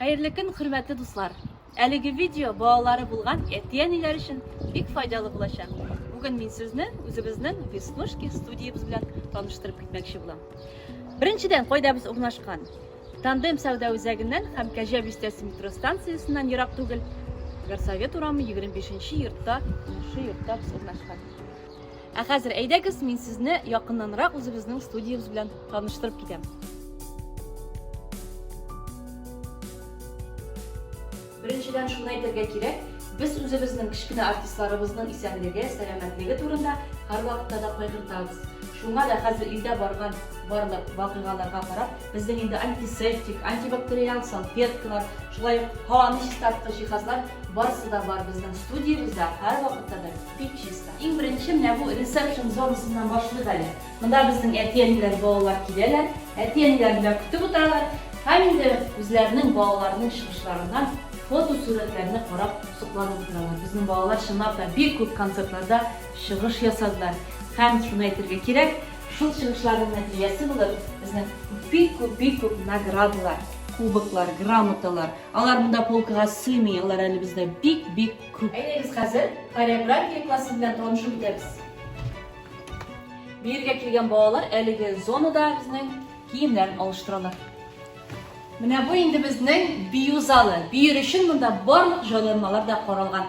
Хәерле көн, хөрмәтле дуслар! Әлеге видео балалары булган әти-әниләр өчен бик файдалы булачак. Бүген мин сезне үзебезнең Веснушки студиябез белән таныштырып китмәкче булам. Беренчедән, кайда без урнашкан? Тандем сәүдә үзәгеннән һәм Кәҗә бистәсе метро станциясеннән ерак түгел, Горсовет урамы 25 нче йортта, шушы йортта без урнашкан. Ә хәзер әйдәгез, мин сезне якыннанрак үзебезнең студиябез белән таныштырып китәм. Беренчедән шуны әйтергә кирәк, без үзебезнең кечкенә артистларыбызның исәнлеге, сәламәтлеге турында һәрвакытта да кайгыртабыз. Шуңа да хәзер илдә барган барлык вакыйгаларга карап, безнең инде антисептик, антибактериаль салфеткалар, шулай ук һаваны чистарткыч җиһазлар барысы да бар безнең студиябездә һәрвакытта да бик чиста. Иң беренче менә бу ресепшн зонасыннан башлыйк әле. Монда безнең әти-әниләр, балалар киләләр, әти-әниләр белән көтеп утыралар һәм инде үзләренең балаларының чыгышларыннан фотосурәтләрне карап сокланып утыралар. Безнең балалар чынлап та бик күп концертларда чыгыш ясадылар. Һәм шуны әйтергә кирәк, шул чыгышларның нәтиҗәсе булып безнең бик күп, бик күп наградалар, кубоклар, грамоталар. Алар монда полкага сыймый, алар әле бездә бик-бик күп. Әйдәгез хәзер хореография классы белән танышып үтәбез. Биергә килгән балалар әлеге зонада безнең киемнәрен алыштыралар. Менә бу инде безнең бию залы. Биер өчен монда барлык җайланмалар да каралган.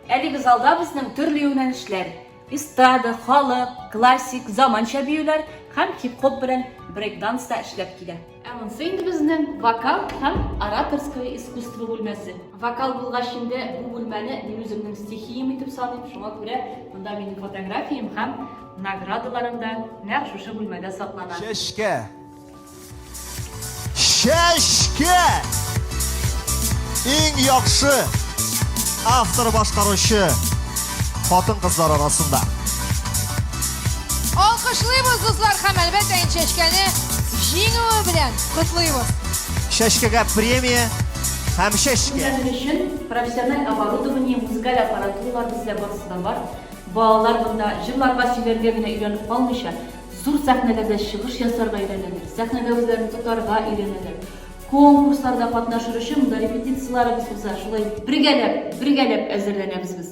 Әлеге залда безнең төрле юнәлешләр, эстрада, халык, классик, заманча биюләр һәм хип-хоп белән брейк-данс та эшләп килә. Ә монсы инде безнең вокал һәм ораторское искусство бүлмәсе. Вокал булгач инде бу бүлмәне мин үземнең стихиям итеп саныйм, шуңа күрә монда минем фотографиям һәм наградаларым да нәкъ шушы бүлмәдә саклана. Чәчкә! Чәчкә! Иң яхшы автор башкаручы хатын-кызлар арасында. Алкышлыйбыз, дуслар, һәм әлбәттә инде Чәчкәне җиңүе белән котлыйбыз. Чәчкәгә премия һәм чәчкә. Күргәнем өчен профессиональ оборудование, музыкаль аппаратуралар бездә барысы да бар. Балалар монда җырларга, сөйләргә генә өйрәнеп калмыйча, зур сәхнәләрдә чыгыш ясарга өйрәнәләр, сәхнәдә үзләрен тотарга өйрәнәләр. Конкурсларда катнашыр өчен монда репетицияләребез уза, шулай бергәләп, бергәләп әзерләнәбез без.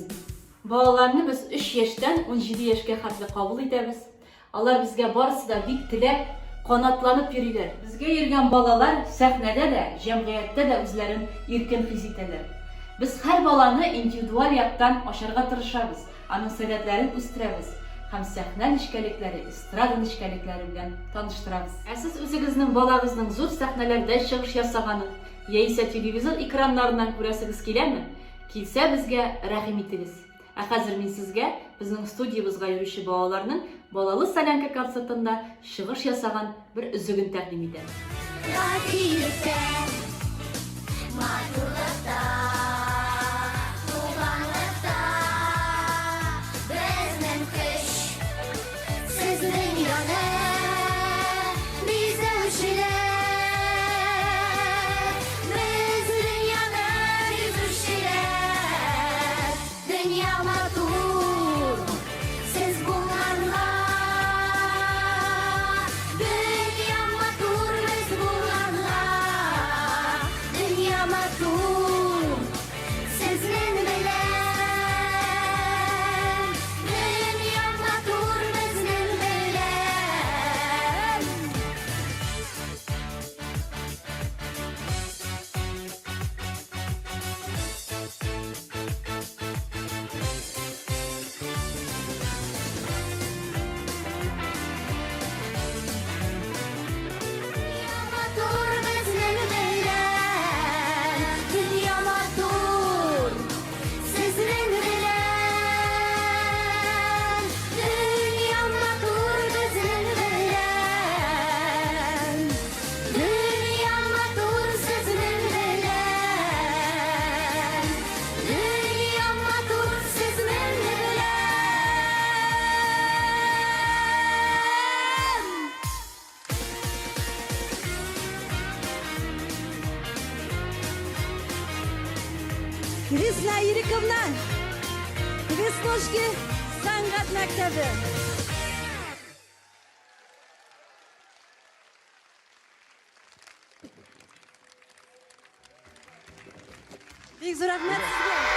Балаларны без өч яшьтән 17 яшькә хәтле кабул итәбез. Алар безгә барысы да бик теләп, канатланып йөриләр. Безгә йөргән балалар сәхнәдә дә, җәмгыятьтә дә үзләрен иркен хис итәләр. Без һәр баланы индивидуаль яктан ачарга тырышабыз, аның сәләтләрен үстерәбез һәм сәхнә нечкәлекләре, эстрада нечкәлекләре белән таныштырабыз. Ә сез үзегезнең балагызның зур сәхнәләрдә чыгыш ясаганын яисә телевизор экраннарыннан күрәсегез киләме? Килсә безгә рәхим итегез. Ә хәзер мин сезгә безнең студиябезгә йөрүче балаларның Балалы солянка концертында чыгыш ясаган бер өзеген тәкъдим итәм. Гадилектә, матурлыкта, туганлыкта безнең көч. Сезнең яны бизәүчеләр, без дөньяны йөзүчеләр. Дөнья матур, сез булганга. Дөнья матур, без булганга. Дөнья матур. Сезнең белән дөнья матур безнең белән. Дөнья матур безнең белән, дөнья матур сезнең белән. Дөнья матур безнең белән, дөнья матур сезнең белән. Дөнья матур сезнең белән. Весна Ирековна, Веснушки сәнгать мәктәбе. Бик зур рәхмәт сезгә.